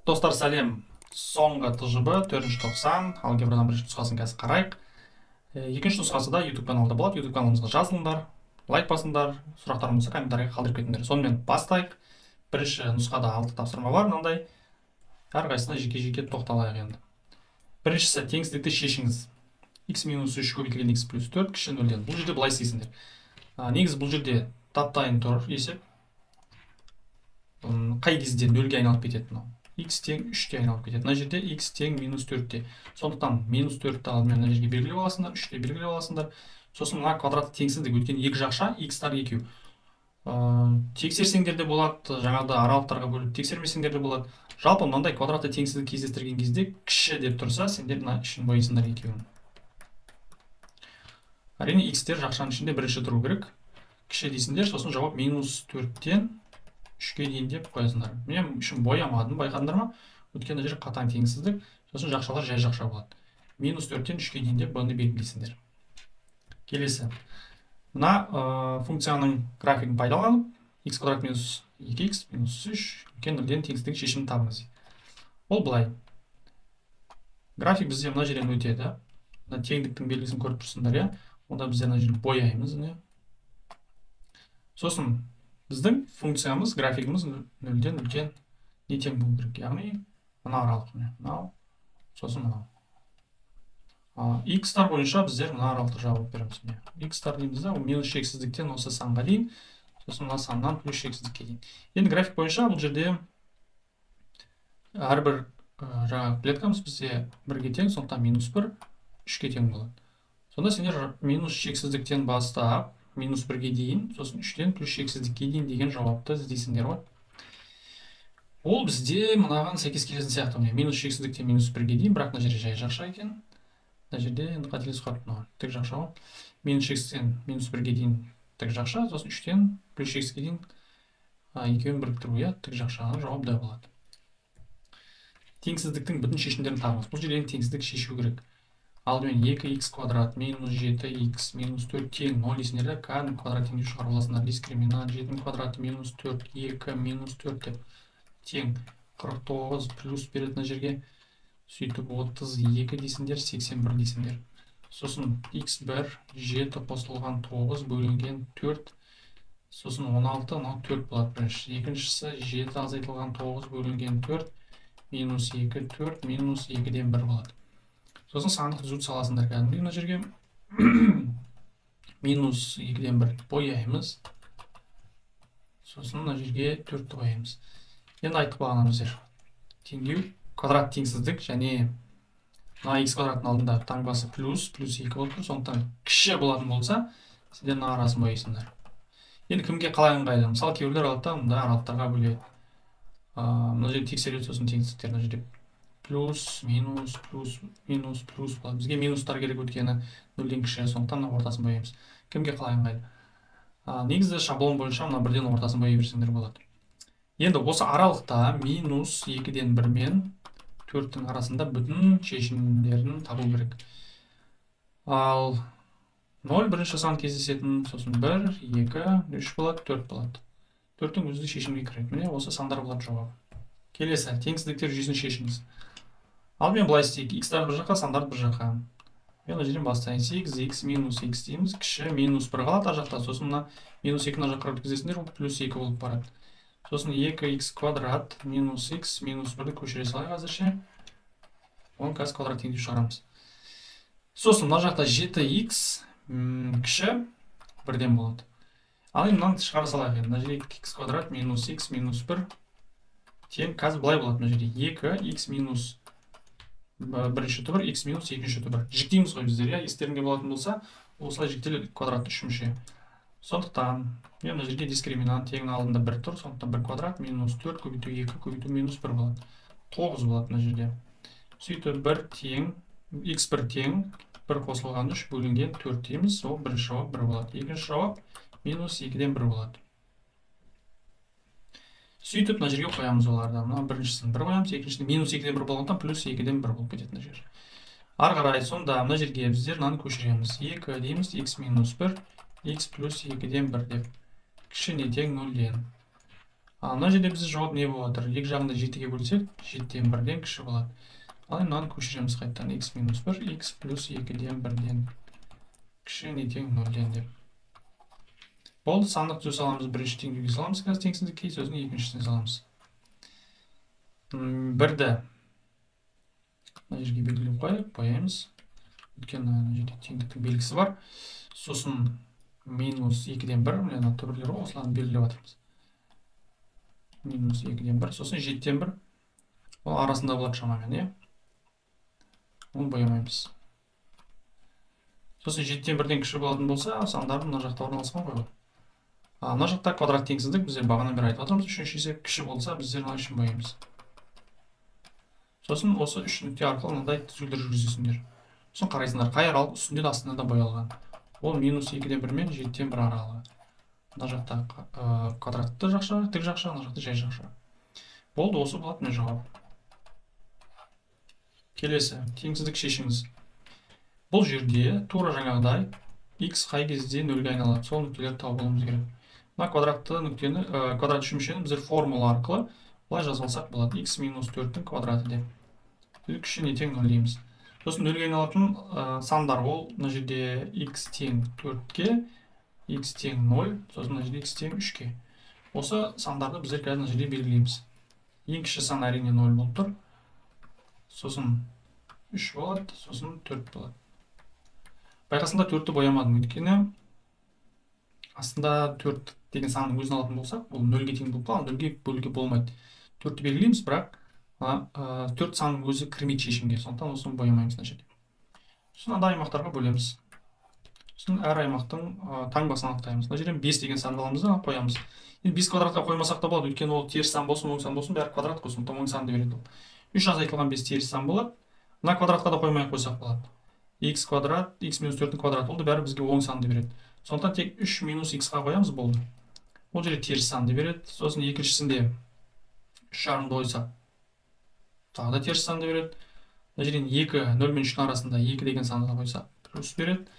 Достар, сәлем. Соңғы ТЖБ 4-90 алгебрадан бірінші нұсқасын қазір қарайық. Екінші нұсқасы да YouTube каналында болады. YouTube каналымызға жазылыңдар, лайк басыңдар, сұрақтарың болса комментарийға қалдырып кетіңдер. Сонымен бастайық. Бірінші нұсқада 6 тапсырма бар мынандай. Әрқайсысына жеке-жеке тоқталайық енді. Біріншісі теңсіздікті шешіңіз. X минус 3 көбейтілген x плюс 4 кіші 0-ден. Бұл жерде былай істейсіңдер. Негізі бұл жерде тап-дайын тұр есеп. Қай кезде 0-ге айналып кетеді мынау? X тең 3-ке айналып кетеді. Мына жерде x тең минус 4-те. Сондықтан минус 4-ті алдымен мына жерге белгілеп аласыңдар, 3-те белгілеп аласыңдар. Сосын мына квадратты теңсіздік, өйткені екі жақша x-тар екеу. Тексерсеңдер де болады, жаңағыда аралықтарға бөліп тексермесеңдер де болады. Жалпы мынандай квадратты теңсіздік кездестірген кезде кіші деп тұрса, сендер мына ішін бояйсыңдар екеуін. Әрине x-тер жақшаның ішінде бірінші тұру керек. Кіші дейсіңдер, сосын жауап минус 4-тен 3-ке дейін деп қоясыңдар. Мен үшін боямадым, байқадыңдар ма? Өйткені мына жерде қатаң теңсіздік, сосын жақшалар жай жақша болады. Минус 4-тен 3-ке дейін деп бұны белгілейсіңдер. Келесі. Мына функцияның графигін пайдаланып, x квадрат минус 2x минус 3 үлкен 0-ден теңсіздік шешімін табыңыз. Ол былай. График бізде мына жерден өтеді. Мына теңдіктің белгісін көріп тұрсыңдар, иә? Онда біздер мына жерді бояймыз, міне. Сосын біздің функциямыз, графигіміз 0-ден үлкен не тең болу керек, яғни мына аралық, міне, мынау, сосын мынау. X-тар бойынша біздер мына аралықты жауап береміз, міне. X-тар дейміз да, ол минус шексіздіктен осы санға дейін, сосын мына саннан плюс шексіздікке дейін. Енді график бойынша бұл жерде әрбір жаңағы клеткамыз бізде 1-ге тең, сондықтан минус 1 3-ке тең болады. Сонда сендер минус шексіздіктен бастап минус 1-ге дейін, сосын 3-тен плюс шексіздікке дейін деген жауапты іздейсіңдер ғой. Ол бізде мынаған сәйкес келетін сияқты. Міне, минус шексіздіктен минус 1-ге дейін, бірақ мына жерде жай жақша екен. Мына жерде енді қателесіп қалыппын, мынау тік жақша ғой. Минус шексіздіктен минус 1-ге дейін тік жақша, сосын 3-тен плюс шексіздікке дейін екеуін біріктіру, иә, тік жақшаның жауабы да болады. Теңсіздіктің бүтін шешімдерін табыңыз. Бұл жерден теңсіздік шешу керек. Алдымен 2х квадрат минус 7х минус 4 тең 0 дейсіңдер де, кәдімгі квадрат теңдеу шығарып аласыңдар. Дискриминант 7 квадраты минус 4, 2 минус 4 деп тең 49 плюс береді мына жерге. Сөйтіп 32 дейсіңдер, 81 дейсіңдер. Сосын x1 7 қосылған 9 бөлінген 4, сосын 16, мынау 4 болады бірінші. Екіншісі 7 азайтылған 9 бөлінген 4 минус 2, 4 минус 2-ден 1 болады. Сосын сандық түзу саласыңдар кәдімгідей мына жерге. Минус 2-ден 1 бояймыз. Сосын мына жерге 4-ті қоямыз. Енді айттық бағана біздер. Теңдеу квадрат теңсіздік және мына x квадраттың алдында таңбасы плюс, плюс 2 болып тұр. Сондықтан кіші болатын болса, сендер мына арасын бояйсыңдар. Енді кімге қалай ыңғайлы? Мысалы, кейбіреулер алады да мында аралықтарға бөледі. Мына жерде тексереді, сосын теңсіздіктер мына жерде плюс, минус, плюс, минус, плюс болады. Бізге минустар керек, өйткені 0-ден кіші, сондықтан мына ортасын бояймыз. Кімге қалай ыңғайлы? Негізі шаблон бойынша мына бірден ортасын бояй берсеңдер болады. Енді осы аралықта минус 2-ден 1 мен 4-тің арасында бүтін шешімдерін табу керек. Ал 0 бірінші сан кездесетін, сосын 1, 2, 3 болады, 4 болады. 4-тің өзі шешімге кіреді. Міне осы сандар болады жауабы. Келесі теңсіздіктер жүйесін шешіңіз. Ал мен былай істейік. X-тар бір жаққа, сандар бір жаққа. Мен мына жерден бастайын. 8x минус x дейміз. Кіші минус 1 қалады ар жақта. Сосын мына минус 2-ні ар жаққа өткізесіңдер, ол плюс 2 болып барады. Сосын 2x квадрат минус x минус 1-ді көшіре салайық әзірше. Оны қазір квадрат теңдеу шығарамыз. Сосын мына жақта 7x кіші 1-ден болады. Ал енді мынаны шығара салайық енді. Мына жерде 2x квадрат минус x минус 1 тең қазір былай болады. Мына жерде 2x минус бірінші түбір, x минус екінші түбір. Жіктейміз ғой біздер, иә, естеріңде болатын болса, осылай жіктеледі квадратты үш мүше. Сондықтан мен мына жерге дискриминант теңнің алдында 1 тұр, сондықтан 1 квадрат минус 4 көбейту 2 көбейту минус 1 болады. 9 болады мына жерде. Сөйтіп 1 тең, x1 тең 1 қосылған 3 бөлінген 4 дейміз, ол бірінші жауап 1 болады. Екінші жауап минус 2-ден 1 болады. Сөйтіп мына жерге қоямыз оларды. Мына біріншісін 1 қоямыз, екіншісін минус 2-ден 1 болғандықтан плюс 2-ден 1 болып кетеді мына жер. Ары қарай сонда мына жерге біздер мынаны көшіреміз. 2 дейміз, x минус 1, x плюс 2-ден 1 деп. Кіші не тең 0-ден. Мына жерде бізде жауап не болып жатыр? Екі жағында 7-ге бөлсек, 7-ден 1-ден кіші болады. Ал енді мынаны көшіреміз қайтадан. X минус 1, x плюс 2-ден 1-ден кіші не тең 0-ден деп. Болды, сандық түзу саламыз, бірінші теңдеуге саламыз, қазір теңсіздікке, сосын екіншісіне саламыз. 1-ді мына жерге белгілеп қояйық, бояймыз. Өйткені мына жерде теңдіктің белгісі бар. Сосын минус 2-ден 1, міне мына түбірлер ғой, осыларды белгілеп жатырмыз. Минус 2-ден 1, сосын 7-ден 1. Ол арасында болады шамамен, иә? Оны боямаймыз. Сосын 7-ден 1-ден кіші болатын болса, сандар мына жақта орналасқан ғой. Мына жақта квадрат теңсіздік, біздер бағанадан бері айтып жатырмыз, үшінші есеп кіші болса, біздер мына үшін бояймыз. Сосын осы үш нүкте арқылы мынандай түзулер жүргізесіңдер. Сосын қарайсыңдар, қай аралық үстінде де астында да боялған. Ол минус 2-ден 1 мен 7-ден 1 аралығы. Мына жақта квадратты жақша, тік жақша, мына жақта жай жақша. Болды, осы болады міне жауап. Келесі, теңсіздік шешіңіз. Бұл жерде тура жаңағыдай x қай кезде нөлге айналады, сол нүктелерді тауып алуымыз керек. Мына квадратты нүктені, квадрат үшмүшені біздер формула арқылы былай жазып алсақ болады. X минус 4-тің квадраты деп. Кіші не тең 0 дейміз. Сосын нөлге айналатын сандар ол мына жерде x тең 4-ке, x тең 0, сосын мына жерде x тең 3-ке. Осы сандарды біздер қазір мына жерде белгілейміз. Ең кіші сан әрине 0 болып тұр. Сосын 3 болады, сосын 4 болады. Байқасында 4-ті боямадым, өйткені астында 4 деген санның өзін алатын болсақ, ол 0-ге тең болып қалады, 0-ге бөлуге болмайды. 4-ті белгілейміз, бірақ 4 санның өзі кірмейді шешімге, сондықтан осыны боямаймыз мына жерде. Сосын анда аймақтарға бөлеміз. Сосын әр аймақтың таңбасын анықтаймыз. Мына жерден 5 деген санды аламыз да қоямыз. Енді 5 квадратқа қоймасақ та болады, өйткені ол теріс сан болсын, оң сан болсын, бәрі квадрат қой, сондықтан оң санды береді ол. 3 азайтылған 5 теріс сан болады. Мына квадратқа да қоймай қойсақ болады. X квадрат, x минус 4-дің квадраты болды, бәрі бізге оң санды береді. Сондықтан тек 3 минус x-қа қоямыз, болды. Ол жерде теріс санды береді. Сосын екіншісінде 3,5-ды қойсақ, тағы да теріс санды береді. Мына жерден 2, 0 мен 3-дің арасында 2 деген санды қойсақ, плюс береді.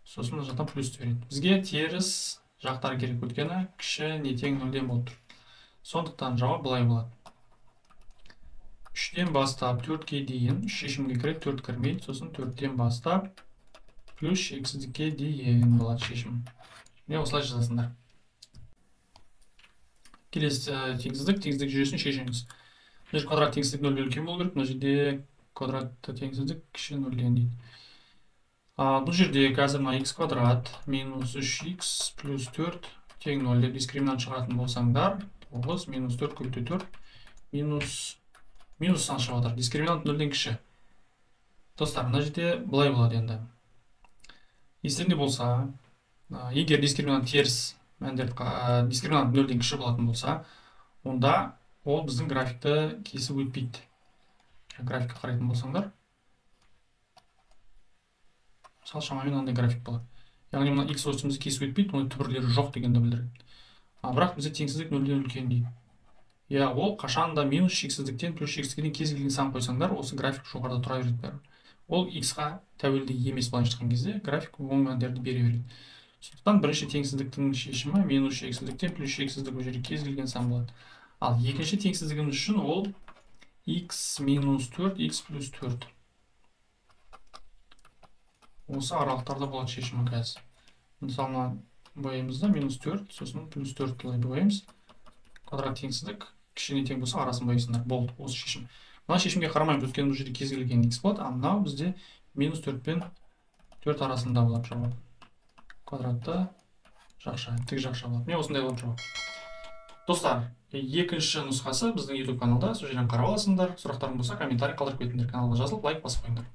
Сосын мына жақтан плюс береді. Бізге теріс жақтар керек, өйткені кіші не тең 0-ден болып тұр. Сондықтан жауап былай болады. 3-тен бастап 4-ке дейін, 3 шешімге кіреді, 4 кірмейді, сосын 4-тен бастап плюс шексіздікке дейін болады шешім. Міне осылай жазасыңдар. Келесі теңсіздік, теңсіздік жүйесін шешіңіз. Мына жерде квадрат теңсіздік 0-ден үлкен болу керек, мына жерде квадратты теңсіздік кіші 0-ден дейді. Бұл жерде қазір мына x квадрат минус 3x плюс 4 тең 0 деп дискриминант шығаратын болсаңдар, 9 минус 4 көбейту 4 минус минус сан шығып жатыр. Дискриминант 0-ден кіші. Достар, мына жерде былай болады енді. Естеріңде болса, егер дискриминант теріс мәндерді, дискриминант 0-ден кіші болатын болса, онда ол біздің графикті кесіп өтпейді. Графикке қарайтын болсаңдар, мысалы шамамен мынандай график болады. Яғни мына x осімізді кесіп өтпейді, оның түбірлері жоқ дегенді білдіреді. Бірақ бізде теңсіздік 0-ден үлкен дейді. Я, ол қашан да минус шексіздіктен плюс шексіздікке дейін кез келген сан қойсаңдар, осы график жоғарыда тұра береді бәрібір. Ол x-қа тәуелді емес, былайша айтқан кезде график оң мәндерді бере береді. Сондықтан бірінші теңсіздіктің шешімі минус шексіздіктен плюс шексіздік, ол жерде кез келген сан болады. Ал екінші теңсіздігіміз үшін ол x минус 4, x плюс 4. Осы аралықтарда болады шешімі қазір. Мысалы, мына бояймыз да минус 4, сосын плюс 4 былай бояймыз. Квадрат теңсіздік кішкене тең болса арасын бояйсыңдар. Болды, осы шешім. Мына шешімге қарамаймыз, өйткені бұл жерде кез келген x болады, ал мынау бізде минус 4 пен 4 арасында болады жауап. Квадратты жақша, тік жақша болады. Міне осындай болады жауап. Достар, екінші нұсқасы біздің YouTube каналда, сол жерден қарап аласыңдар. Сұрақтарың болса комментарий қалдырып кетіңдер. Каналға жазылып, лайк басып қойыңдар.